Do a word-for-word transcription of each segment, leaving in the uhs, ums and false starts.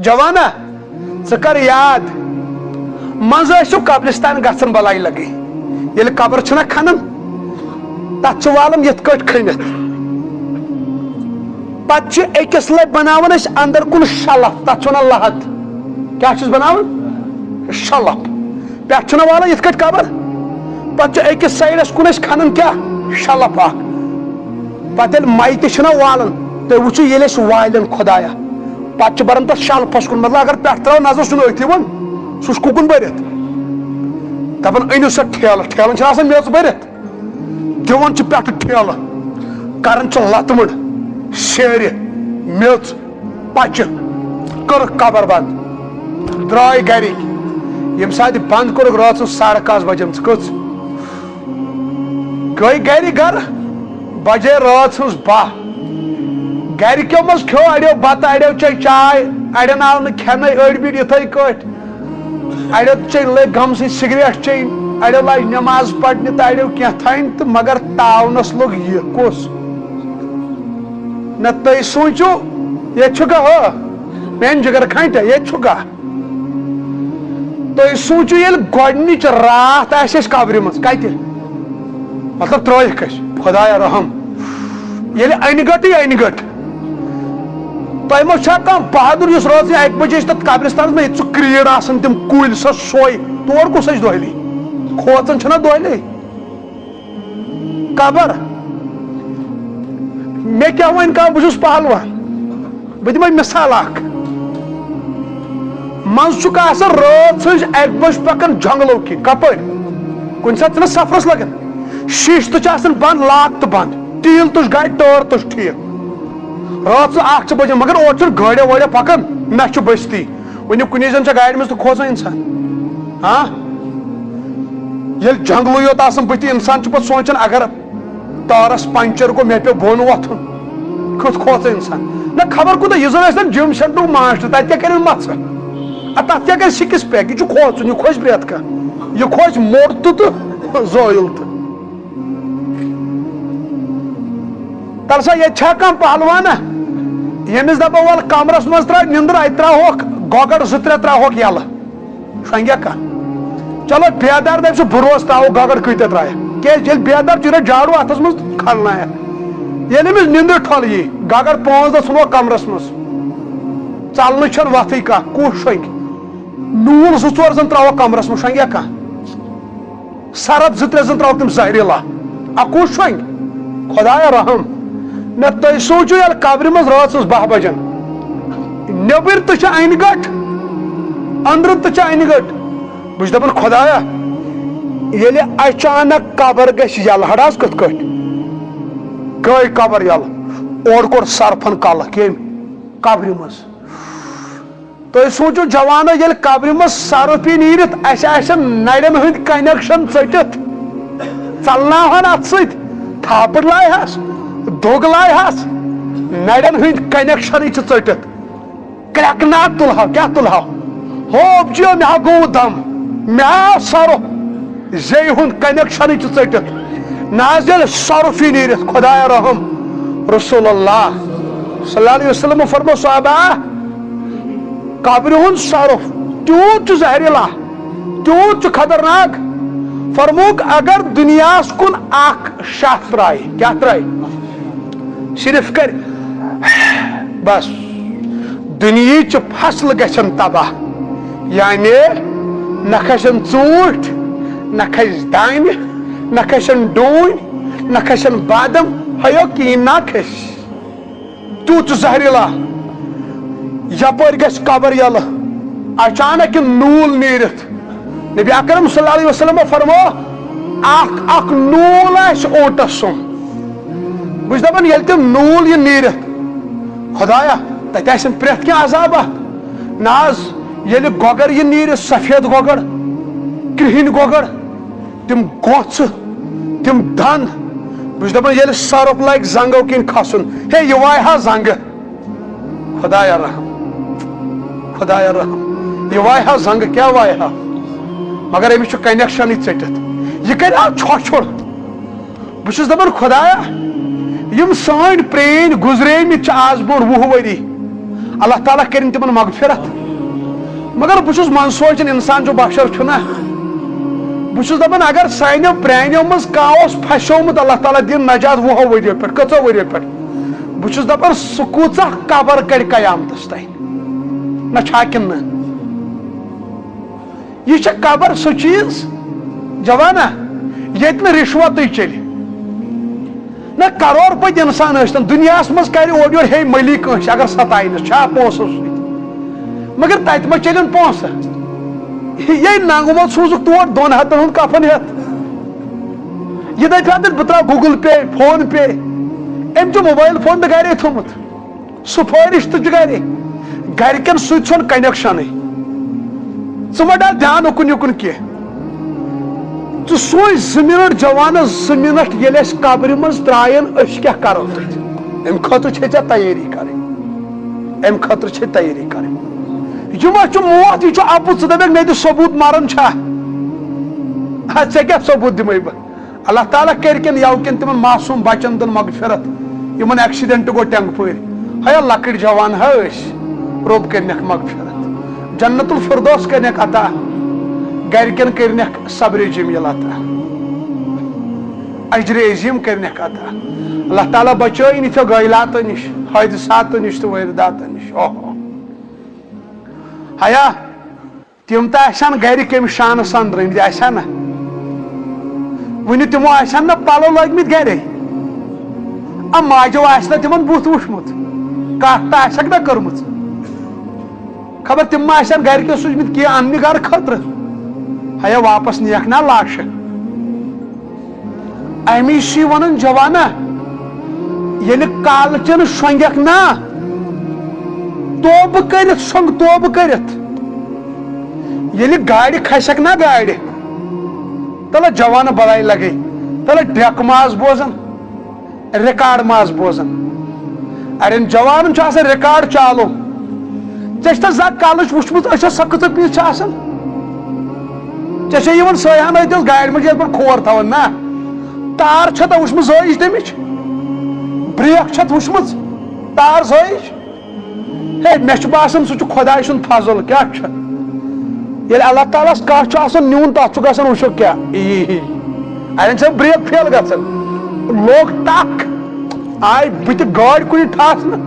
جوانا، ژٕ کر یاد، منٛزٕ ٲسِو قبرستان گژھان بلاے لگٕنۍ۔ ییٚلہِ قبر چھِنہ کھنان، تتھ چھِ والان یِتھ کٲٹھۍ کھٔنِتھ۔ پتہٕ چھِ أکِس لَٹہِ بناوان أسۍ اندر کُن شلف، تتھ چھِ ونان لحد۔ کیٛاہ چھِس بناوان؟ شلف۔ پٮ۪ٹھٕ چھِنہ والان یِتھ کٲٹھۍ قبر، پتہٕ چھِ أکِس سایڈس کُن أسۍ کھنان کیٛاہ؟ شلف اکھ۔ پتہٕ ییٚلہِ میتہِ چھِنہ والان، تُہۍ وٕچھِو ییٚلہِ أسۍ والن خۄدایا، پتہٕ چھِ بران تتھ شلفس کُن، مطلب اگر پٮ۪ٹھٕ ترٛاوو نظر سُہ چھُنہٕ أتھۍ یِوان، سُہ چھُ کُکُن بٔرِتھ۔ دپان أنِو سا ٹھیلہٕ، ٹھیلن چھِنہٕ آسان میٚژ بٔرِتھ، دِوان چھِ پٮ۪ٹھٕ ٹھیلہٕ، کران چھِ لتہٕ مٕڑ، سیرِ، میٚژ، پچہِ، کٔرٕکھ قبر بند، درٛاے گرِکۍ۔ ییٚمہِ ساتہٕ بند کوٚرُکھ رٲژ سٕنٛز ساڑٕ کاہ آسہٕ بجیمژٕ، کٔژ؟ گٔے گرِ گرٕ، بجے رٲژ ہٕنٛز باہ۔ گرِکیو منٛز کھیوٚو اڑیو بتہٕ، اڑیو چے چاے، اڑٮ۪ن آو نہٕ کھٮ۪نَے، أڑۍ بیٖٹھۍ یِتھَے کٲٹھۍ۔ اڑیو چے، لٔگۍ غمسٕے سگریٹ چیٚنۍ، اڑیو لاج نٮ۪ماز پرنہِ تہٕ اڑیو کینٛہہ تھاینہِ تہٕ مگر تاونس لوٚگ یہِ۔ کُس؟ نہ تُہۍ سوٗنٛچِو، ییٚتہِ چھُکھا ہُہ میٛانہِ جگر کھانٛٹہِ، ییٚتہِ چھُکھا؟ تُہۍ سوٗنٛچِو، ییٚلہِ گۄڈٕنِچ راتھ آسہِ اَسہِ قبرِ منٛز، کَتہِ؟ مطلب ترٛٲیِکھ أسۍ، خۄدایا رحم۔ ییٚلہِ اَنہِ گٔٹٕے اَنہِ گٔٹ، تۄہہِ ما چھا کانٛہہ بہادُر یُس رٲژ اَکہِ بجے چھِ تَتھ قبرِستانَس منٛز، ییٚتہِ سُہ کرٛیٖڈ آسان، تِم کُلۍ سۄ سۄے، تور کُس اَسہِ دۄہلی؟ کھوژان چھِنہ دۄہلی؟ قبر۔ مےٚ کیٛاہ وَنہِ کانٛہہ، بہٕ چھُس پہلوان، بہٕ دِمے مثال اکھ۔ منٛزٕ چھُکھ آسان رٲژ ہٕنٛز اَکہِ بجہِ پکان جنگلو کِنۍ، کپٲرۍ؟ کُنہِ ساتہٕ چھِنہ سفرس لگان، شیٖشہٕ تہِ چھِ آسان بنٛد، لاک تہٕ بنٛد، تیٖل تُج گاڑِ، ٹٲر تُج ٹھیٖک۔ رٲژ اکھ چھِ بجان، مگر اورٕ چھُنہٕ گٲڑیو وٲڑیو پکان، نہ چھُ بستی۔ وۄنۍ کُنی زٔنۍ چھا گاڑِ منٛز تہٕ کھوژان انسان؟ ہاں؟ ییٚلہِ جنگلٕے یوت آسان بٕتھِ، انسان چھُ پتہٕ سونٛچان، اگر تارس پنچر گوٚو، مےٚ پیوٚو بۄن وۄتھُن، کیُتھ کھوژان انسان۔ نہ خبر کوٗتاہ، یہِ زن ٲسۍ تن جم سینٹرُک ماسٹر، تتہِ کیٛاہ کرن مژھٕ؟ ا، تتھ کیٛاہ کرِ سِکِس پیک؟ یہِ چھُ کھوژُن، یہِ کھوژِ پرٛٮ۪تھ کانٛہہ، یہِ کھوژِ موٚٹ تہٕ تہٕ زٲیُل تہٕ۔ تَلہٕ سا، ییٚتہِ چھا کانٛہہ پہلوانا، ییٚمِس دَپو وَلہٕ کَمرَس منٛز ترٛاو نِندٕر، اَتہِ ترٛاوہوکھ گۄگَر زٕ ترٛےٚ ترٛاوہوکھ یَلہٕ، شۄنٛگیٛا کانٛہہ؟ چلو، بیدار دَپہِ سُہ، بہٕ روزٕ، ترٛاوو گۄگَر کۭتیٛاہ ترٛایَکھ؟ کیٛازِ ییٚلہِ بیدار چھُ، یہِ رَٹہِ جاڑوٗ اَتھَس منٛز تہٕ کھَلنایَکھ۔ ییٚلہِ أمِس نِندٕر ٹھۄل یی، گۄگَر پانٛژھ دَہ ژھٕنوکھ کَمرَس منٛز، ژَلنٕچ چھَنہٕ وَتھٕے کانٛہہ، کُس شۄنٛگہِ؟ نوٗل زٕ ژور زَن ترٛاوہوکھ کَمرَس منٛز، شۄنٛگیٛا کانٛہہ؟ سرد زٕ ترٛےٚ زن ترٛاوکھ تِم زہریلا۔ اکوٗ شۄنٛگۍ۔ خۄدایا رحم۔ نہ تُہۍ سوٗنٛچِو ییٚلہِ قبرِ منٛز رٲژ ہٕنٛز باہ بجن، نیٚبٕرۍ تہِ چھِ انہِ گٔٹ، أنٛدرٕ تہِ چھِ انہِ گٔٹ۔ بہٕ چھُس دپان خۄدایا، ییٚلہِ اچانک قبر گژھِ یلہٕ، ہڑ حظ کِتھ کٲٹھۍ؟ گٔے قبر یلہٕ، اورٕ کوٚر سرپھن کلہٕ کٔمۍ؟ قبرِ منٛز۔ تُہۍ سوٗنٛچِو جوانو، ییٚلہِ قبرِ منٛز سرُپھ یی نیٖرِتھ، اَسہِ آسن نرٮ۪ن ہٕنٛدۍ connection ژٔٹِتھ، ژلناوہن اتھ سۭتۍ، تھاپڑ لایہس، دُگ لایہس، نرٮ۪ن ہٕنٛدۍ connectionٕے چھِ ژٔٹِتھ۔ کرٛٮ۪کناہ تُلہو، کیٛاہ تُلہو؟ ہوپ جیو، مےٚ ہا گوٚو دم، مےٚ آو سرُپھ۔ زیٚیہِ ہُنٛد connectionٕے چھُ ژٔٹِتھ۔ نہ حظ، ییٚلہِ سرُپھ یی نیٖرِتھ، خۄدایا رحم، رسول اللہ صلی اللہ علیہ وسلم فرمو، صحابہ، قبرِ ہُنٛد سرُپھ تیوٗت چھُ زہریلا، تیوٗت چھُ خطرناک۔ فرمووُکھ، اگر دُنیاہَس کُن اکھ شاہ ترٛایہِ، کیٛاہ ترٛایہِ؟ صرف کرِ بس، دُنیہٕچ فصل گژھن تباہ، یعنی نہ کھسن ژوٗنٛٹھۍ، نہ کھسہِ دانہِ، نہ کھسن ڈوٗنۍ، نہ کھسن بادم، ہیو کِہیٖنۍ نہ کھسہِ۔ تیُتھ زہریلا، یپٲرۍ گژھِ قبر یلہٕ، اچانک یہِ نوٗل نیٖرِتھ۔ نبی اکرم صلی اللہ علیہ وسلم فرمو، اکھ اکھ نوٗل آسہِ اوٗنٹس سُم۔ بہٕ چھُس دَپان، ییٚلہِ تِم نوٗل یہِ نیٖرِتھ، خۄدایا، تَتہِ آسن پرٛٮ۪تھ کینٛہہ عذاب اَتھ۔ نہ حظ، ییٚلہِ گۄگَر یہِ نیٖرِتھ، سفید گۄگَر، کرٛہِنۍ گۄگَر، تِم گوژھٕ، تِم دَن، بہٕ چھُس دَپان، ییٚلہِ سۄرُپھ لَگہِ زنٛگو کِنۍ کھَسُن، ہے، یہِ وایہِ ہا زنٛگہٕ۔ خۄدایا رحم، خۄدایا رحم، یہِ وایہِ ہا زنٛگہٕ، کیٛاہ وایہِ ہا؟ مگر أمِس چھُ connectionٕے ژٔٹِتھ۔ یہِ کَرِ ہا ژھۄچھُر۔ بہٕ چھُس دَپان، خۄدایا، یِم سٲنۍ پرٛٲنۍ گُزریمٕتۍ چھِ آز برٛونٛٹھ وُہ ؤری، اللہ تعالیٰ کٔرِن تِمن مغفرت۔ مگر بہٕ چھُس منٛز سونٛچان، انسان چھُ، بشر چھُ نا، بہٕ چھُس دپان، اگر سانیو پرٛانیو منٛز کانٛہہ اوس پھسیومُت، اللہ تعالیٰ دِن نجات وُہو ؤریو پٮ۪ٹھ، کٔژو ؤریو پٮ۪ٹھ، بہٕ چھُس دپان، سُہ کۭژاہ قبر کڑِ قیامتس تام؟ نہ چھا کِنہٕ نہ؟ یہِ چھےٚ قبر سُہ چیٖز، جوانا، ییٚتہِ نہٕ رِشوَتٕے چَلہِ۔ نہ، کرور پٔتۍ اِنسان ٲسۍتَن، دُنیاہَس منٛز کَرِ اورٕ یورٕ ہے مٔلی کٲنٛسہِ، اگر ستاینَس، چھا پونٛسَس سۭتۍ؟ مگر تَتہِ ما چَلن پونٛسہٕ؟ یے ننٛگہٕ وول سوٗزُکھ تور دۄن ہَتَن ہُنٛد کفن ہٮ۪تھ۔ یہِ دَپہِ ہا تیٚلہِ، بہٕ ترٛاوٕ Google Pay، PhonePe۔ أمۍ چھُ موبایل فون تہِ گَرے تھوٚمُت۔ سفٲرِش تہِ چھُ گرِ، گرِکٮ۪ن سۭتۍ چھُنہٕ کنیکشنٕے۔ ژٕ مہ ڈال دھیان اُکُن یُکُن کینٛہہ۔ ژٕ سوٗنچ زٕ منٹ، جوانس، زٕ منٹ ییٚلہِ اَسہِ قبرِ منٛز ترٛایَن، أسۍ کیٛاہ کرو تَتہِ؟ اَمہِ خٲطرٕ چھے ژےٚ تیٲری کرٕنۍ، اَمہِ خٲطرٕ چھے تیٲری کرٕنۍ۔ یہِ ما چھُ موت، یہِ چھُ اَپُز۔ ژٕ دَپکھ مےٚ دِ ثبوٗت، مران چھا؟ ہا، ژےٚ کیٛاہ ثبوٗت دِمَے بہٕ؟ اللہ تعالیٰ کٔرۍ کِن یَوٕ کِن تِمن معصوٗم بچن دِن مغفرت، یِمن ایکسیڈنٹ گوٚو ٹینگہٕ پٲرۍ۔ ہیا لۄکٕٹۍ جوان ہا ٲسۍ، رۄب کٔرنکھ مغفرت، جنت الفردوس کٔرنکھ عطا، گرِکٮ۪ن کٔرنکھ صبر جمیل عطا، اجر عظیم کٔرنکھ عطا۔ اللہ تعالیٰ بچٲیِن یِتھیو غٲیلاتو نِش، حٲدثاتو نِش تہٕ وٲرداتو نِش۔ اوہو۔ ہیا تِم تہِ آسن گرِ کمہِ شانہٕ سان درٲمٕتۍ، آسن نہ؟ وُنہِ تِمو آسن نہ پلو لٲگمٕتۍ گرے۔ اَ ماجو آسہِ نہ تِمن بُتھ وُچھمُت، کتھ تہِ آسٮ۪کھ نہ کٔرمٕژ۔ خبر تِم ما آسن گرِکیو سوٗزمٕتۍ کینٛہہ اننہِ گرٕ خٲطرٕ۔ ہیا واپس نِیَکھ نا لاشہٕ۔ امی چھُ ونان جوانا، ییٚلہِ کالہٕ چن شۄنگکھ نا، توبہٕ کٔرِتھ شۄنگ، توبہٕ کٔرِتھ۔ ییٚلہِ گاڑِ کھسکھ نا گاڑِ، تلہٕ جوانہٕ بلاے لگے، تلہٕ ڈیکہٕ ماز بوزان، ریکارڈ ماز بوزان۔ اڑٮ۪ن جوانن چھُ آسان ریکارڈ چالو۔ ژےٚ چھےٚ زانٛہہ کلٕچ وٕچھمٕژ أچھس سۄ کۭژاہ پیٖژ چھِ آسان؟ ژےٚ چھےٚ یِوان سۄے ہن أتھۍ اوس گاڑِ منٛز یتھ پٮ۪ٹھ کھور تھاوان نا؟ تار چھےٚ تۄہہِ وٕچھمٕژ زٲیِج تمِچ؟ بریک چھتھ وٕچھمٕژ تار زٲیِج؟ ہے، مےٚ چھُ باسان سُہ چھُ خۄداے سُنٛد فضل۔ کیٛاہ چھُ؟ ییٚلہِ اللہ تعالیٰ ہس کانٛہہ چھُ آسان نیُن، تتھ چھُ گژھان وٕچھو کیٛاہ۔ یی، یی۔ اڑٮ۪ن چھےٚ بریک فیل گژھان۔ لوٚگ ٹکھ، آے بہٕ تہِ گٲڑۍ کُنہِ ٹھاس نہٕ۔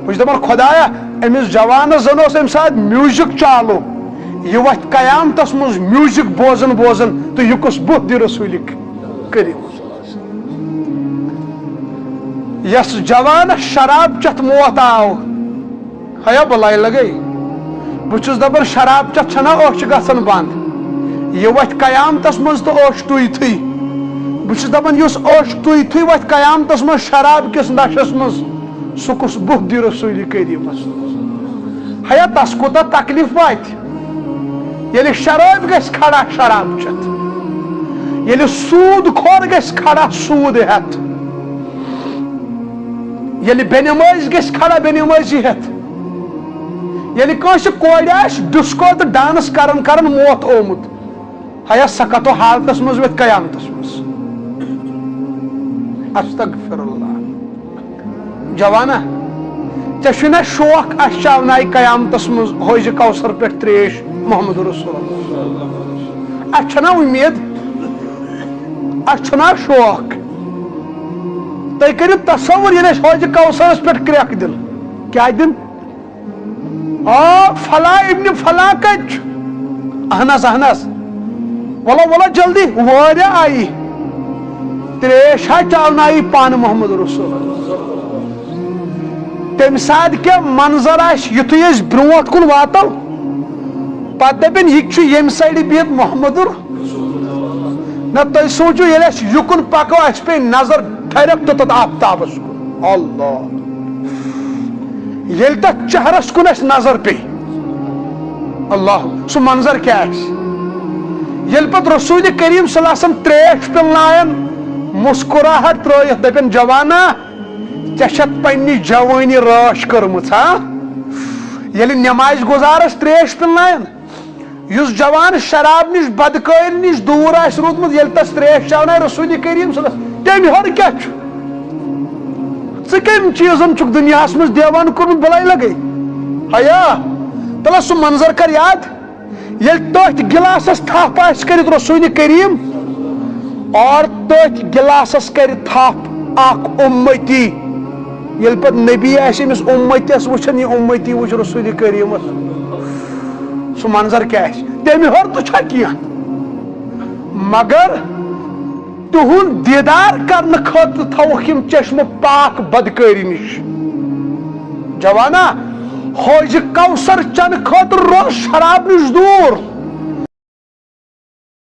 بہٕ چھُس دپان، خۄدایا، أمِس جوانس زن اوس امہِ ساتہٕ میوٗزک چالو، یہِ وتھِ قیامتس منٛز میوٗزک بوزان بوزان، تہٕ یہِ کُس بُتھ دِ رسوٗلِ کریم۔ یس جوانس شراب چتھ موت آو، ہیا بلاے لگے۔ بہٕ چھُس دپان، شراب چتھ چھنا أچھ گژھان بند؟ یہِ وتھِ قیامتس منٛز تہٕ أچھ ٹُیتھٕے۔ بہٕ چھُس دپان، یُس أچھ ٹُیتھٕے وتھِ قیامتس منٛز شراب کِس نشس منٛز، سُہ کُس بُتھ دِ رسوٗلِ کریٖمس؟ ہیا تس کوٗتاہ تکلیف واتہِ، ییٚلہِ شرٲبۍ گژھِ کھڑا شراب چتھ، ییٚلہِ سوٗد خور گژھِ کھڑا سوٗد ہٮ۪تھ، ییٚلہِ بے نمٲزۍ گژھِ کھڑا بے نمٲزی ہٮ۪تھ، ییٚلہِ کٲنٛسہِ کورِ آسہِ ڈسکو تہٕ ڈانس کران کران موت آمُت، ہیا سۄ کتھو حالتس منٛز وتھِ قیامتس منٛز۔ استغفر اللہ۔ جوانا، ژےٚ چھُے نا شوق اَسہِ چاونایہِ قیامتس منٛز حوضِ کوثر پٮ۪ٹھ تریش محمد رسول اللہ؟ اَسہِ چھَنا اُمید؟ اَسہِ چھُنا شوق؟ تُہۍ کٔرِو تصور، ییٚلہِ اَسہِ حوضِ کوثرس پٮ۪ٹھ کرٛٮ۪کھ دِن، کیٛاہ دِن؟ آ، فلاں ابن فلاں کتہِ چھُ؟ اہن حظ، اہن حظ۔ وَلو، وَلو، جلدی، واریاہ آیی۔ تریش ہا چاونایی پانہٕ محمد رسول۔ تَمہِ ساتہٕ کیٛاہ منظر آسہِ، یُتھُے أسۍ برونٛٹھ کُن واتو، پتہٕ دَپن، "یہِ تہِ چھُ ییٚمہِ سایڈٕ بِہِتھ محمد ر-" نہ، تُہۍ سوٗنٛچِو، ییٚلہِ اَسہِ یُکُن پَکو، اَسہِ پیٚیہِ نظر direct تَتھ آفتابَس کُن۔ اللہ! ییٚلہِ تَتھ چہرَس کُن اَسہِ نظر پیٚیہِ، اللہ! سُہ منظر کیٛاہ آسہِ؟ ییٚلہِ پَتہٕ رسول کریم صلی اللہ علیہ وسلم ترٛیش پِلناون، مسکراہٹ ترٲیِتھ دَپن، "جوانا، ژےٚ چھَتھ پننہِ جوٲنی رٲچھ کٔرمٕژ، ہا؟" ییٚلہِ نمازِ گُزارَس ترٛیش پِلناون، یُس جوان شراب نِش بدکٲری نِش دوٗر آسہِ روٗدمُت، ییٚلہِ تَس ترٛیش چاونایہِ رسول کریم صلی اللہ علیہ وسلم، تٔمۍ ہیوٚر کیٛاہ چھُ؟ ژٕ کَمہِ چیٖزَن چھُکھ دُنیاہَس منٛز دیوان کوٚرمُت، بَلاے لَگے؟ حیا، تَلہ سُہ منظر کر یاد، ییٚلہِ تٔتھۍ گِلاسَس تھپھ آسہِ کٔرِتھ رسول کریم، اور تٔتھۍ گِلاسَس کَرِ تھپھ اکھ اُمتی۔ ییٚلہِ پتہٕ نبی آسہِ أمِس اُمتِس وٕچھان، یہِ اُمتی وٕچھ رسول کریمس، سُہ منظر کیٛاہ آسہِ؟ تٔمۍ ہیوٚر تہٕ چھا کینٛہہ؟ مگر تِہُنٛد دیٖدار کرنہٕ خٲطرٕ تھاوکھ یِم چشمہٕ پاک بدکٲری نِش۔ جوانا، حوض کوثر چنہٕ خٲطرٕ روز شراب نِش دوٗر۔